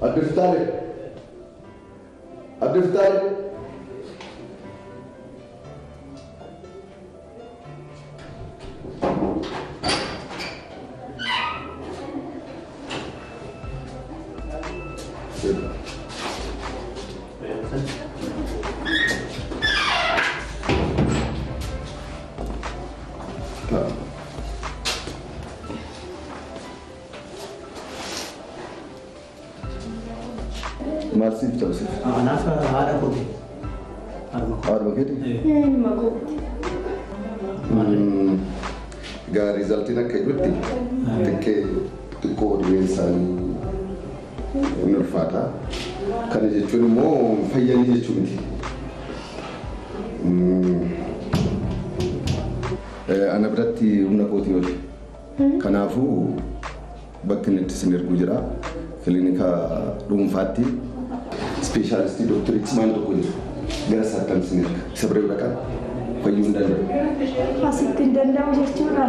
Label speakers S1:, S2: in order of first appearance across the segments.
S1: Adde Fitaale. Adde Fitaale. Maal siif ta'u siif?
S2: Anaaf haadha kooti.
S1: Haadhuma keeti?
S3: Ilma kooti.
S1: Egaa riizaltiin akka jedhutti xiqqee xiqqoo dhibeen isaanii ni ulfaata. Kana jechuun immoo fayyanii jechuu miti. Ana biratti humna kootii oli. Kanaafuu bakki inni itti isin ergu jira. Kilinika dhuunfaatti ispeeshaalistii dooktarii cimaan tokko jira. Gara isaatti isin erga. Isa bira yoo dhaqan fayyuu hin danda'u.
S3: Asitti hin danda'u jechuudha.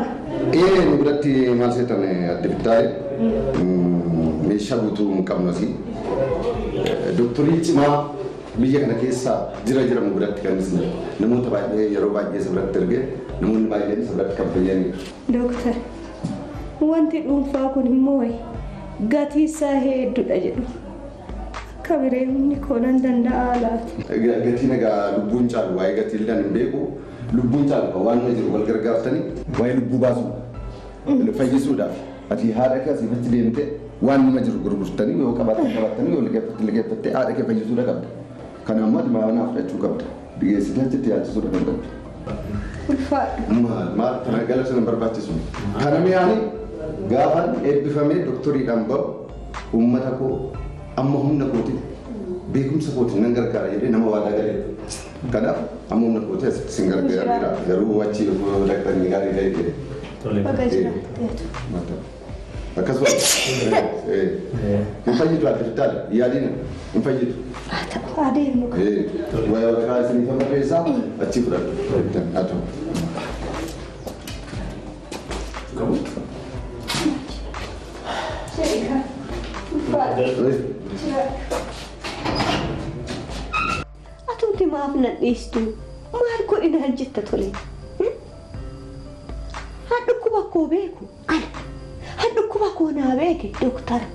S1: Ee nu biratti maal seetan adde Fittaale meeshaa guutuu hin qabnu asii. Dooktarii cimaa biyya kana keessa jira jedhamu biratti kan isin namoota baay'ee yeroo baay'ee isa biratti ergee namoonni baay'een isa biratti kan fayyanidha.
S3: Dooktar, wanti dhuunfaa kun immoo gatii isaa hedduudha jedhu. Akka biree humni koo nan danda'a laata?
S1: Gatiin egaa lubbuun caalu waa'ee gatii illee hin beeku. Lubbuun caalu waan nama jiru wal gargaartanii waa'ee lubbuu baasuu fayyisuudhaaf ati haadha kee asii achi deemtee waan nama jiru gurgurtanii yoo qabaattan qabattanii yoo liqeeffatte liqeeffattee haadha kee fayyisuudha qabda. Kana ammoo ati maanaa fudhachuu qabda. Dhiyeessitee achitti yaalchisuudha kan qabdu.
S3: Ulfaadhu.
S1: Maal maal kana galata hin barbaachisu. Kana mi'aani gaafan eebbifamee dooktoriidhaan bahu uummata koo amma humna kootiin beekumsa kootiin nan gargaara jedhee nama waadaa galee. Kanaaf amma humna kootii asitti sin gargaara. Garuu achi yoo dhaqxanii gaarii ta'e jedhe.
S3: Baga jiraatteetu.
S1: Akkasuma hin fayyidu adda Fittaale yaadiin hin fayyidu.
S3: Haa ta'u adeemu.
S1: Waa'ee waraqaa isiniif barreessaa achii fudhadhu. Haa ta'u.
S3: Atumti maaf nan dhiistu? Maal godhinaan jetta tole? Haa dhukkuba koo beeku ana. Haa dhukkuba koo naa beeke dooktara.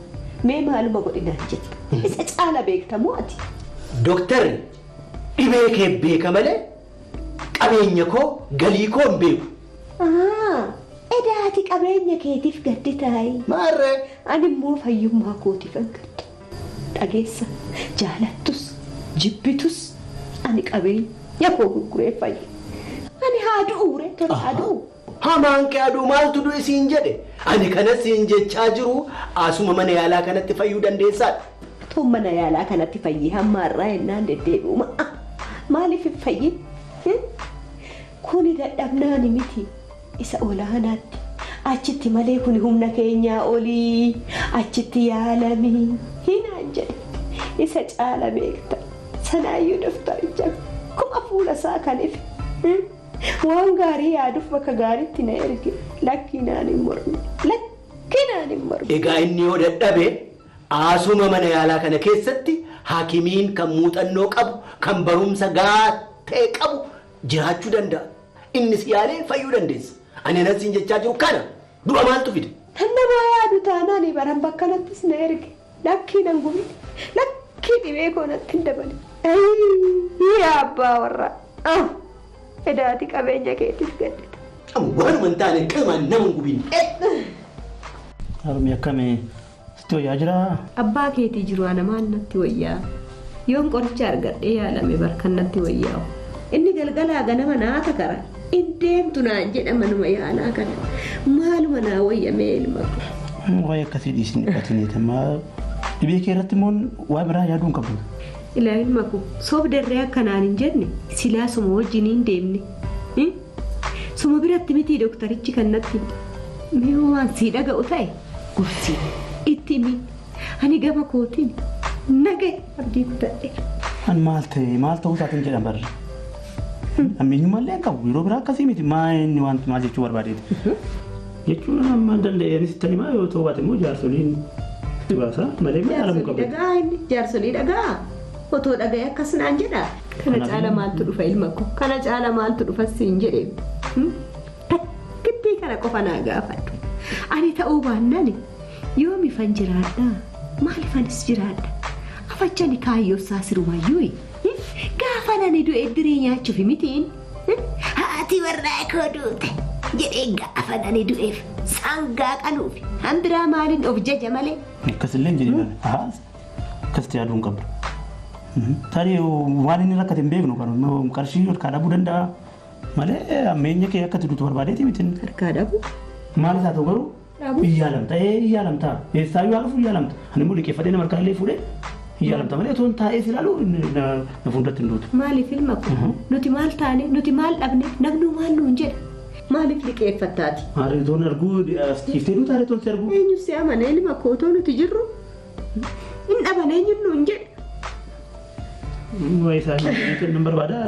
S3: Mee maaluma godhinaan jetta? Isa caala beekta moo ati?
S4: Dooktarri dhibee kee beeka malee qabeenya koo galii koo hin beeku.
S3: Edaati qabeenya keetiif gaddi taa'i.
S4: Maarree.
S3: Ani immoo fayyummaa kootiif gadda. Dhageessa jaalattus jibbitus ani qabeenya koo gurguree fayya. Ani haa du'uure tole haa du'u.
S4: Hamaan kee aduu maaltu du'e siin jedhe ani kanas siin jechaa jiru asuma mana yaalaa kanatti fayyuu dandeessaadha.
S3: Toon mana yaalaa kanatti fayyii hamma har'aa ennaan deddeebi'u maaliif hin fayyin? Kuni dadhabnaani miti isa olaanaatti. Achitti malee kuni humna keenyaa olii achitti yaalamii hinaan jedhe isa caala beekta. Sanaayyuu doftaricha kuma fuula isaa kan ife. Waan gaarii yaaduuf bakka gaariitti na erge lakkii naan hin mormine lakkii naan hin mormine.
S4: Egaa inni yoo dadhabe asuma mana yaalaa kana keessatti haakimiin kan muuxannoo qabu kan barumsa gahaa ta'e qabu jiraachuu danda'a. Innis yaalee fayyuu dandeessa. Ani anas siin jechaa jiru kana du'a maaltu fide?
S3: Tan nama yaadu taanaan baran bakka nattis na erge lakkii nan gubine lakkii dhibee koo natti hin dabale. Yaa abbaa warraa. Edaati qabeenya keetiif gaddita.
S4: Waanuma hin taane qilmaan nama hin gubin.
S2: Harmi akkamii sitti wayyaa jiraa?
S3: Abbaa keetii jiru ana maal natti wayyaa? Yoon qoricha argadhee yaalame barkan natti wayyaa'u. Inni galgalaa ganama naa takara. In deemtu naan jedha manuma yaalaa kana. Maaluma naa wayyamee ilma koo.
S2: Waa'ee akkasii dhiisin dhiphatiniiti. Dhibee kee irratti immoo waa biraa yaaduu hin qabdu.
S3: Ilaa ilma koo soobdarree akkanaan hin jenne silaa suma wajjin hin deemne. Suma biratti miti dooktarichi kan natti mee waan sii dhaga'u ta'e gorsii itti himi. Ani gama kootiin naga'e abdii kutadhe.
S2: An maal ta'e maal ta'uu isaatiin jedhan barre. Ammeenyummallee hin qabu yeroo biraa akkasii miti maa inni wanti maal jechuu barbaadeeti. Jechuun amma danda'eenis itti himaa yoo ta'u baate immoo jaarsoliin Baasa malee yaalamuu qabda.
S3: Dhagaa inni jaarsolii dhagaa. Otoo dhaga'ee akkas naan jedha. Kana caala maaltu dhufa ilma koo? Kana caala maaltu dhufa siin jedhe. Takkittii kana qofa naa gaafadhu. Ani ta'uu baannaan yoomifan jiraadha? Maalifanis jiraadha? Afachani kaayyoo isaa sirumayyuu. Gaafa nani du'e diree nyaachuuf mitiin. Haati warraa koo duute jedhee gaafa nani du'eef sangaa qaluuf hanbiraa maaliin of jaja malee.
S2: Akkasillee hin jedhin. Akkasitti yaaduu hin qabdu. Tarii waan inni rakkate hin beeknu kan qarshii harkaa dhabuu danda'a malee ammeenya kee akka duutu barbaadeeti miti.
S3: Harkaa dhabu?
S2: Maal isaa ta'u garuu iyyaalamta iyyaalamta eessaayyuu haa dhufu iyyaalamta ani immoo liqeeffadhee nama harkaa illee fuudhee iyyaalamta malee otoo hin taa'ee si ilaalu na fuulduratti hin duutu.
S3: Maaliif ilma kun nuti maal taane nuti maal dhabne namnu maal nuun jedha maaliif liqeeffattaati?
S2: Maali toon arguu ciiftee duuta haree toon si arguu?
S3: Eenyu si amana ilma koo otoo nuti jirru hin dhaban eenyu nuun jedha.
S2: Waa'ee isaa nan barbaada.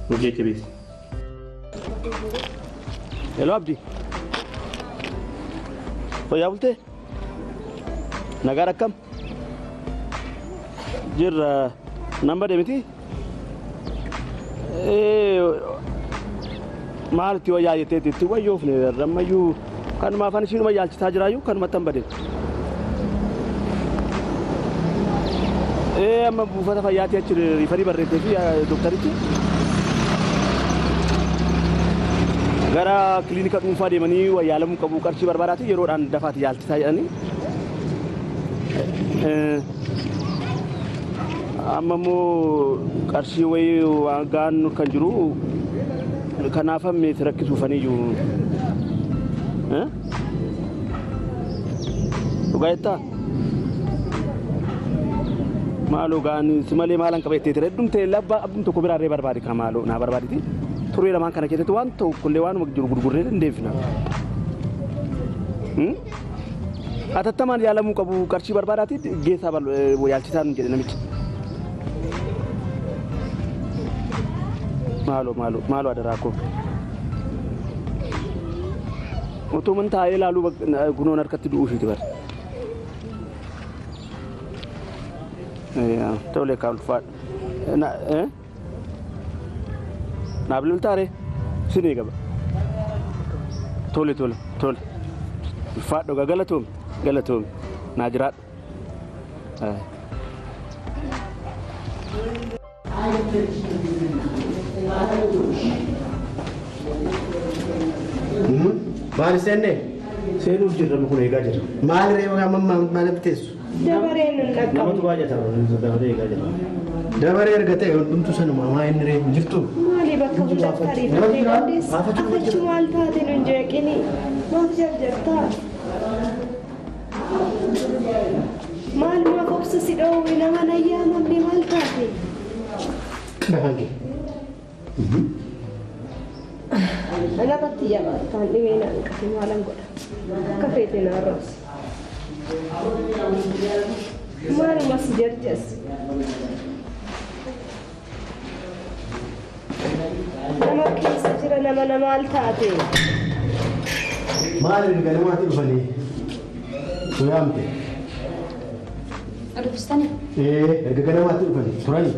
S2: Hojii jabeessi.
S5: Hello Abdi. Fayyaa bultee? Nagaan akkam? Jirra nan bade miti? Maal itti wayyaa jetteetti itti wayyoofne ammayyuu kanuma afaan ishiinuma yaalchisaa jiraayyuu kanumatti hin badeen. Amma buufata fayyaatti achi riifarii barreessee fi doktarichi gara kiliinika dhuunfaa deemanii yaalamuu qabu qarshii barbaadaati yeroodhaan dafaati yaalchisaa jedhanii. Amma immoo qarshii wayii waan gahaan kan jiru kanaaf ammees rakkisuufaniyyuu. Dhugaa jettaa? Maaloo gaan si malee maalan qaba jettee ture dhumtee labbaa abbum tokko biraarree barbaade kan maaloo naa barbaaditi turee lamaan kana keessatti waan tokkollee waanuma jiru gurgurree dandeeffina. Atattamaan yaalamuu qabu qarshii barbaadaati geessaa yaalchisaa nu jedhe namichi. Maaloo maaloo maaloo adaraa koo. Otoo man taa'ee ilaaluu gunoon harkatti du'uufiiti bara. Tole kan ulfaadha. Naa bilbiltaare sin eegaba. Tole tole tole. Ulfaadhu gaa galatoomi galatoomi naa jiraadhu.
S6: Maal seenne?
S2: Seenuuf jirra kun eegaa jira.
S6: Maal reefa amma maal biteessu?
S3: Dabareen nun dhaqqabu.
S2: Namatu baay'ata dabaree eegaa jira.
S6: Dabaree erga ta'e hundumtu sanuma maa inni reefu jirtu?
S3: Maali bakka hundaatti ariifatee dandeessa? Afachi maal taate nun jeeqini? Maaf jarjartaa? Maal maaf obsa si dhoowwe nama nayyaamamne maal taate?
S6: Lafaan kee.
S3: Lafatti jabaattaan dhibee naan qabe maalan godha? Akka feete naan roobsi. Maalumas jarjas. Nama keessa jira nama namaal taate.
S6: Maal erga namaatti dhufanii? Soyaamte.
S7: Dhuftanii?
S6: Erga ganamaatti dhufanii turanii.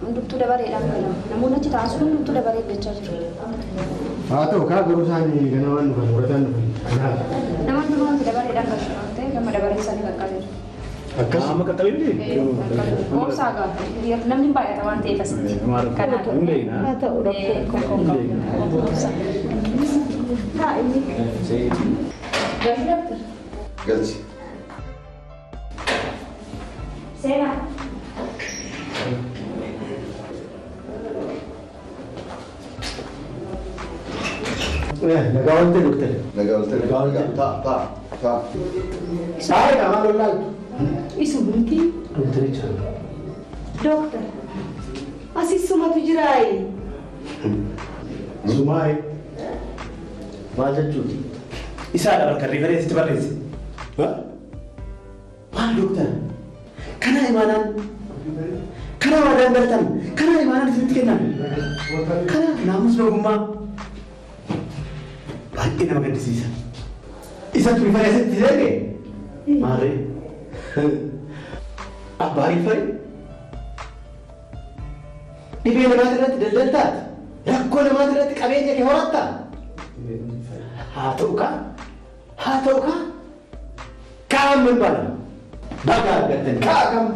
S7: Hundumtuu dabareedhaan ganama. Namoonni achi taa'an sun hundumtuu dabaree eeggachaa jiru.
S6: Haa ta'u kaa garuu isaan ganamaan dhufan murataan dhufan. Kanaaf.
S7: Namoonni dhuunfaatti dabareedhaan galu waan ta'eef gama dabaree isaanii qaqqabee jiru.
S6: Akkas.
S2: Amma qaqqabee miti?
S7: Obsaa gaafa. Namni baay'ata waan ta'eef asitti. Kanaaf.
S3: Haa ta'u rakkoo qabu.
S7: Obsaa.
S3: Haa inni.
S7: Galchi doctor.
S1: Galchi.
S7: Seenaa.
S6: Nagaa oolte doctor.
S1: Nagaa oolte.
S6: Nagaa oolte.
S1: Taa taa taa.
S6: Saayidha maal ollaaltu?
S3: Isumti.
S2: Doktoricha.
S3: Doctor. Asis sumatu jiraayi.
S6: Sumaayi. Maal jechuuti?
S2: Isaadha bakka riifareesitti barreesse. Maal doctor? Kana imaanaan kana waadaan galtan kana imaanaan isinitti kennan kana naamusni ogummaa baay'ee nama gaddisiisa.
S4: Isa turi faree asitti seene? Maarree. Abbaa rifarii. Dhibee namaati irratti daldaltaati. Rakkoo namaati irratti qabeenya kee horattaa. Haa ta'u kaa. Haa ta'u kaa. Kaan barbaada. Baga argattan kaa kam.